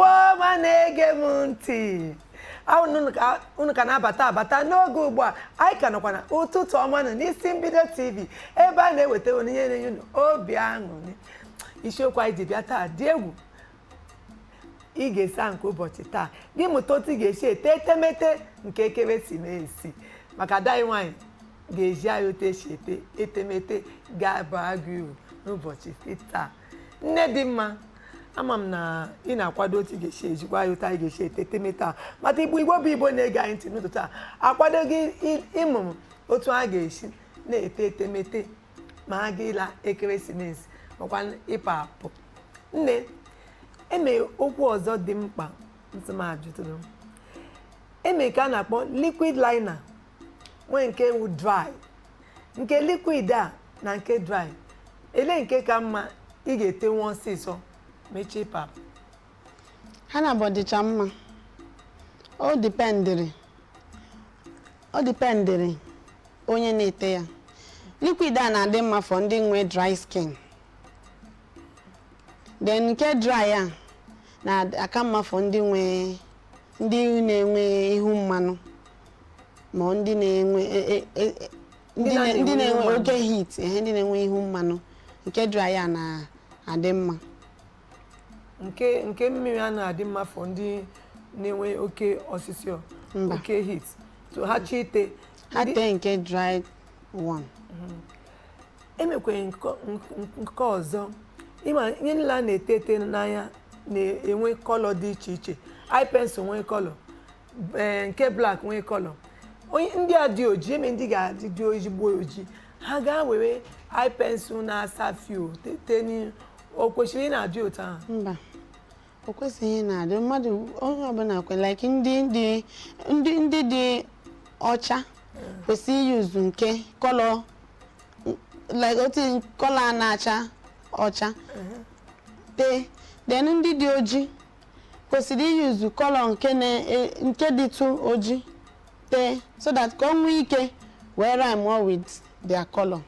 Igbo ọma na-ege m ntị, unu ka na-abata abata n'oge ugbu a. Anyị ka nọkwa na Ụtụtụ Ọma nọ n'Isi Mbido TV, ebe a na-eweta onyinye na-enye unu obi aṅụrị. Isiokwu anyị ji bịa taa dị egwu. Ị ga-esi ahụ nke ụbọchị taa gị mụta otu ị ga-esi ete etemete nke ekeresimesi, maka ada anyị nwaanyị ga-eji anyị otu esi ete etemete ga-aba gị uru n'ụbọchị taa. Nne dị mma, ama m na ị na-akwado otu ị ga-esi ejikwa ya otu anyị ga-esi ete etemete a mata. Igbo, Igbo bụ Igbo na-ege anyị ntị n'ụtụtụ a, akwadoghị ịmụ otu a ga-esi na-ete etemete ma a ga ịla ekeresimesi makwa ịpụ apụ. Nne, eme okwu ọzọ dị mkpa ntụmajụtụrụ eme nke a na-akpọ liquid liner, nwee nke wu dry. Nke liquid a na nke dry, ele nke ka mma ị ga-etenwu ọsịsọ mechie ịpụ apụ? Ha na-abụ dịcha mma. O dependịrị onye na-ete ya. Liquid a na-adị mma for ndị nwe dry skin, then nke dry a na-aka mma for ndị nwe, ndị na-enwe ihu mmanụ, ma ndị na-enwe ndị ndị na-enwe mmanụ. Oke heat, ehe, ndị na-enwe ihu mmanụ, nke dry a na-adị mma. Nke mmiri a na-adị mma for ndị na-enwe oke ọsịsọ? Mba. Oke heat, so ha chọ ite ha tee nke dry one. Emekweghị nke ọzọ. Ịma ihe niile a na-ete ete n'anya na-enwe colour dị iche iche. Eye pencil nwee colour, ee, nke black nwee colour. Onye ndị a dị oji, eme ndị ga-adị dị ezigbo oji, ha gaa were eye pencil na-asa fio tete n'ihu. O kwesịrị ị na-adị otu ahụ? Mba, o kwesịghị na-adị. Mmadụ onye ọbụla kwe like ndị dị ndị dị ọcha kwesịrị iyuzu nke colour, like otu colour a na-acha ọcha tee. Then ndị dị oji kwesịrị iyuzu colour nke na nke dịtụ oji tee, so that ka o nwee ike wee rhyme with their color.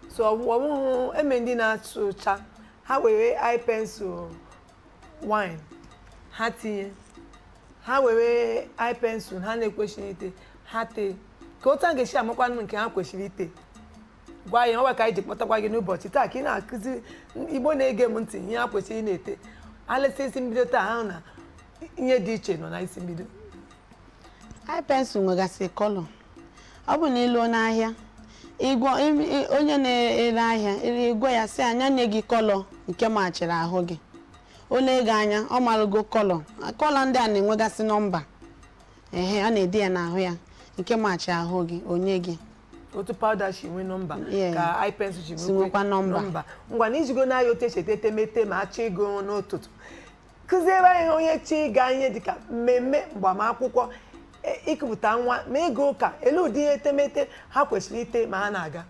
So ọ bụghị eme ndị na-acha ụcha, ha were eye pencil wine ha tinye, ha were eye pencil ha na-ekwesịghị ite ha tee, ka otu a ga-esi amakwanụ nke ha kwesịrị ite? Gwa anyị. Ọwa ka anyị ji kpọtakwa gị n'ụbọchị taa ka ị na-akụzi Igbo na-ege m ntị ihe ha kwesịrị ị na-ete. Alịsị isi mbido taa, ha hụ na ihe dị iche nọ na isi mbido. Eye pencil nwegasị colour. Ọ bụ na ịlụọ n'ahịa, ịgwọ onye na-ere ahịa, ịgwọ ya sị anya nye gị colour nke machiri ahụ gị. O lee anya, ọ marụgo colour. Colour ndị a na-enwegasị nọmba, ehe, a na-ede ya n'ahụ ya, nke machi ahụ gị, onye gị. Otu powder si nwee nọmba ka eye pencil si si nwekwa nọmba. Nọmba. Ngwa, na ijigo n'ahịa otu esi ete etemete ma achọ ịgo n'ụtụtụ, kụziere anyị onye chi ịga ihe dịka mmemme mgbamakwụkwọ, ịkụpụta nwa, ma ịga ụka, elu ụdị ihe etemete ha kwesịrị ite ma ha na-aga?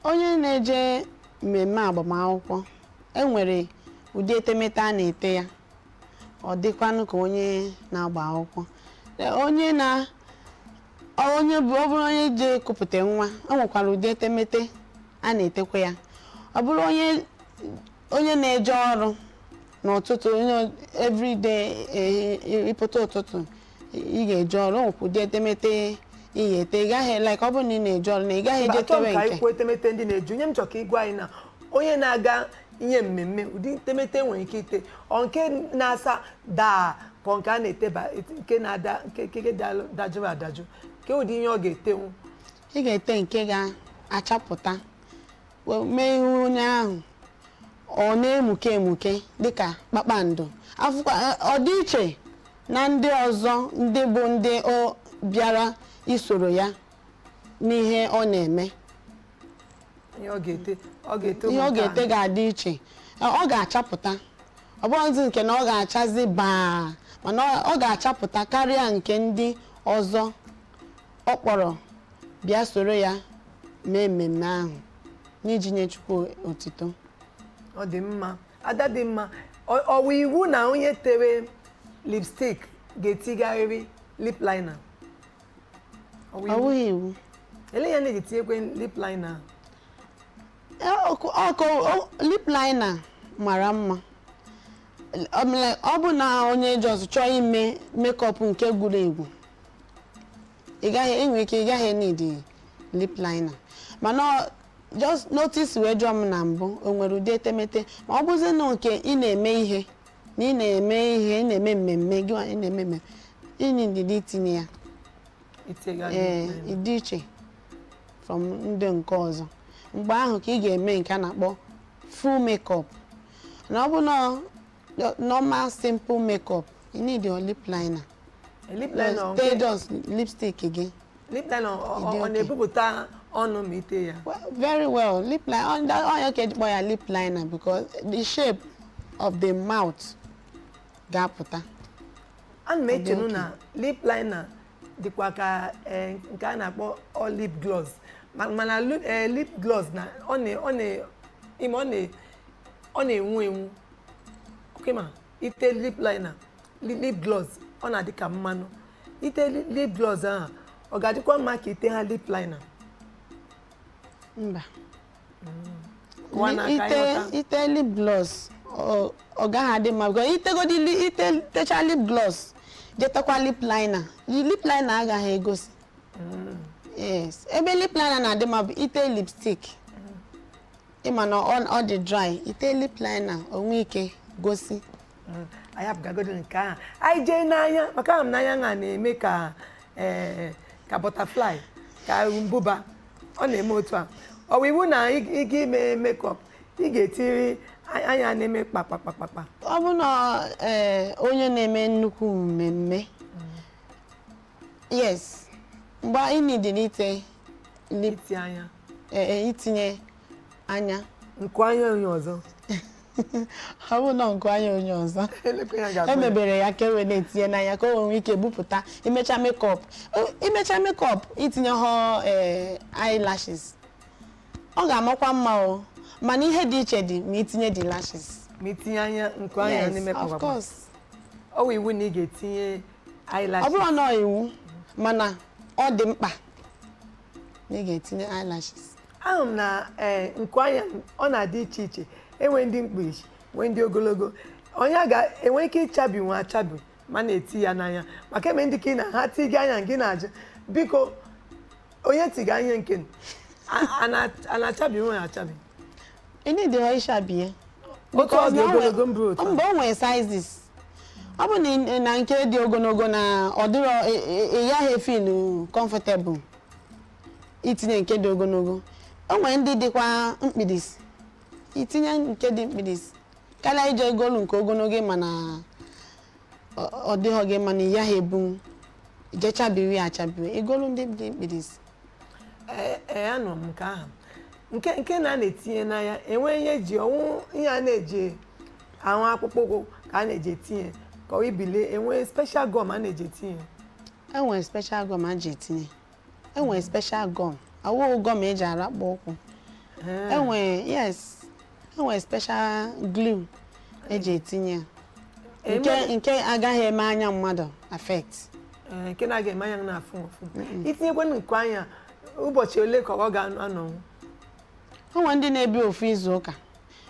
Onye na-eje mmemme agbamakwụkwọ, enwere ụdị etemete a na-ete ya, ọ dịkwanụ ka onye na-agba akwụkwọ. Onye na onye bụ, ọ bụrụ onye je kụpụta nwa, o nwekwara ụdị etemete a na-etekwa ya. Ọ bụrụ onye na-eje ọrụ n'ụtụtụ, onye everyday, ịpụta ụtụtụ ị ga-eje ọrụ, o nwekwa ụdị etemete ị ga-ete. Ị gaghị, like, ọ bụrụ na ị na-eje ọrụ, na ị gaghị eje Achọrọ m tewe ka nke anyị kwuo etemete ndị na-eju onye m chọrọ ka ịgwa anyị na onye na-aga ihe mmemme, ụdị etemete nwere ike ite, ọ nke na-asa daa, ka ọ nke a na-eteba, nke na-ada, nke dajụrụ adajụ, nke ụdị ihe ọ ga-etenwu? Ị ga-ete nke ga-achapụta, mee ihu onye ahụ ọ na-emuke emuke dịka kpakpando afụkwa. Ọ dị iche na ndị ọzọ, ndị bụ ndị ọ bịara isoro ya n'ihe ọ na-eme. Ihe ọ ga-ete, ọ ga-ete Ihe ọ ụmụ nke ga-ete ahụ. ga-adị iche. Ọ ga-achapụta. Ọ bụghịzi nke na ọ ga-achazi baa, mana ọ ga-achapụta karịa nke ndị ọzọ ọ kpọrọ bịa soro ya mee mmemme ahụ n'iji nye Chukwu otito. Ọ dị mma, ada dị mma. Ọ wụ iwu na onye tere lipstick ga-etigharịrị lip liner? Ọ wụ Ọ iwu? bụghị iwu. Ele ya na-eji tinyekwe lip liner? Lip liner mara mma. Ọ bụ na onye just chọọ ime makeup nke gwuru egwu, ị gaghị enwe ike, ị gaghị need lip liner. Mana just notice wee jụọ m na mbụ, o nwere ụdị etemete, ma ọ bụzi na nke ị na-eme ihe na ị na-eme ihe, ị na-eme mmemme gị nwa, ị na-eme mmemme, ị need itinye ya. Itinye Ee. lip liner. Ịdị iche from ndị nke ọzọ, mgbe ahụ ka ị ga-eme nke a na-akpọ full makeup. Na ọ bụ na normal simple makeup, you need your lip liner. Lip liner ọ Tee nke just lipstick gị. Lip liner Ịdị ọ okay. na-ebupụta ọnụ ma ite ya? Well, very well. Lip liner on that on ka eji kpọ ya lip liner because the shape of the mouth ga-apụta. Ana m Ọ dị echenu okay. na lip liner dịkwa ka nke a na-akpọ all lip gloss. Mana lip gloss na ọ na ime ọ na-enwu enwu. Okay, ma ite lip liner, lip gloss, ọ na-adị ka mmanụ. Ite lip gloss ahụ, ọ ga-adịkwa mma ka ite ha lip liner? Mba. Kụwa n'aka. Ite ịghọta. Ite lip gloss, ọ gaghị adị mma because itegodi ite techa lip gloss, jetekwa lip liner, lip liner agaghị egosi. Yes, ebe lip liner na-adị mma bụ ite lipstick, ịma na ọ dị dry, ite lip liner, onwe ike gosi. Anyị apụgagodo nke ahụ, anyị jee n'anya, maka ahụ m n'anya ha na-eme ka ka butterfly, ka mbụba, ọ na-eme otu a. Ọ bụ iwu na ị ga ime makeup, ị ga-etiri anya na-eme kpakpakpakpa? Ọ bụ na onye na-eme nnukwu mmemme, yes, mgbe ị nidiri ite lip iti anya. Itinye anya. Nkụ anya onye ọzọ. Ọ bụ na nkụ anya onye ọzọ. Elekwe ya ga-akpọ ya. Emebere ya ka e wee na-etinye n'anya ka o nwee ike bupụta. Imecha makeup, imecha makeup, itinye ha eyelashes, ọ ga-amakwa mma o. Mana ihe dị iche dị ma itinye the lashes. Ma itinye anya, nkụ anya Yes, na-eme of kpakpakpa. course. Ọ bụ iwu na ị ga-etinye Ọ eyelashes? bụrụ na ọ iwu, mana ọ dị mkpa na ị ga-etinye eyelashes. Ahụ m na nkụ anya, ọ na-adị iche iche. Enwe ndị mkpirisi, nwee ndị ogologo. Onye a ga-enwe ike ịchabi nwe achabi ma na-eti ya n'anya, maka eme ndị ka ị na ha tiga anya gị na-ajụ, biko, onye tiga anya nke a na-achabi nwe achabi? Ị need ịchabie. Otu ọ dị ogologo mbụ otu a. Mgbe o nwere sizes, ọ bụ na na nke dị ogologo na ọ dịrọ ị gaghị feel comfortable itinye nke dị ogologo. O nwere ndị dịkwa mkpirisi, itinye nke dị mkpirisi karịa ije golu nke ogologo, mana ọ dịghọ gị, mana ị yaghị ebu ije chabiri ya achabiwe, igolu ndị dị mkpirisi. Ee, anọ m nke ahụ nke na a na-etinye n'anya, enwe ihe eji ọnwụ ihe a na-eji ahụ akpụkpọ ụkwụ ka a na-eji etinye, ka ọ ibile, enwe special gum a na-eji etinye? Enwere special gum a ji etinye, enwere special gum, awụghị gum eji arakpọ ụkwụ. Enwere, yes, enwere special glue eji etinye ya nke nke agaghị eme anya mmadụ affect. Ee, nke na-aga eme anya na-afụ ụfụ. Itinyekwanụ nke anya, ụbọchị ole ka ọ ga-anọnwụ? O nwere ndị na-ebi ofu izu ụka,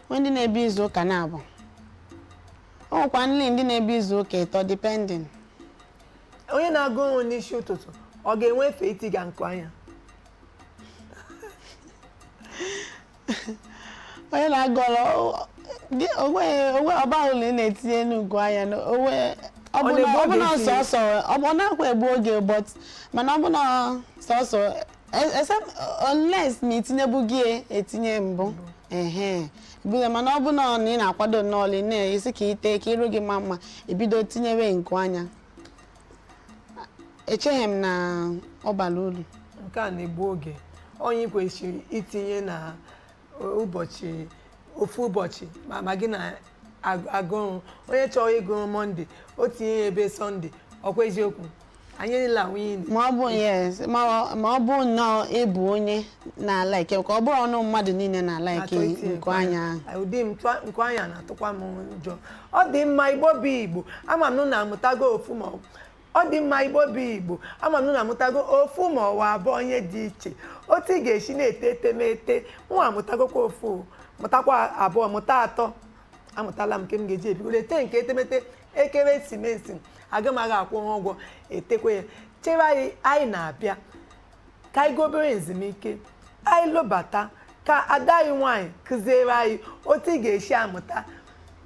nwee ndị na-ebi izu ụka na-abụ, o nwekwa ndị na-ebi izu ụka 3, depending. Onye na-agụ ọrụ n'isi ụtụtụ, ọ ga-enwe efe itiga nkụ anya? Onye na-agụ ọrụ onwe onwe ọba ụlọ ị na-etinye n'ugo anya na onwe ọ bụ Ọ na na-egbu ọ bụ na oge itinye? Sọsọ ọ bụ ọ na-akwa egbu oge, but mana ọ bụ na sọsọ except unless ma itinyebu gị etinye mbụ ehe ebido. Mana ọ bụ na ị na-akwado nnọọ, ị na-esi ka ite ka iru gị ma mma, ebido tinyewe nku anya, echeghị m na ọ bara uru. Nke a na-egbu oge. Onye kwesịrị itinye na ụbọchị, ofu ụbọchị, ma gị na-agụ ọrụ, onye chọrọ ịgụ Monday, o tinye ya ebe Sunday. Ọkwa eziokwu, anyị niile awụnye. Ma ọ bụ, yes, ma ọ bụ nnọọ ịbụ onye na-alike, ka ọ bụrụ ọnụ mmadụ niile na-alike na-achọ itinye nku anya ahụ. Ụdị nkụ anya na-atụkwa m ụjọ. Ọ dị mma, Igbo bụ Igbo, ama m na amụtago ofu ma ọ dị mma. Igbo bụ Igbo, ama m na amụtago ofu ma ọwa abụọ ihe dị iche otu ị ga-esi na-ete etemete. Nwa amụtagokwa ofu, mụtakwa abụọ, mụta atọ. Amụtala m nke m ga-eji ebigoro ete nke etemete ekeresimesi. Aga m aga akwụ ha ụgwọ etekwe ya. Chere anyị, anyị na-abịa. Ka anyị gaa obere ezumike, anyị lọbata ka ada anyị nwaanyị kụziere anyị otu ị ga-esi amụta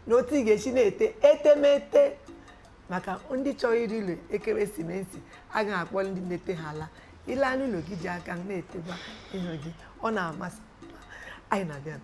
na otu ị ga-esi na-ete etemete maka ndị chọrọ iri ụlọ ekeresimesi. Agaghị akpọ ndị na-ete ha ala ile anya ụlọ gị ji aka na-etekwa ihu gị, ọ na-amasị. Anyị na-abịa.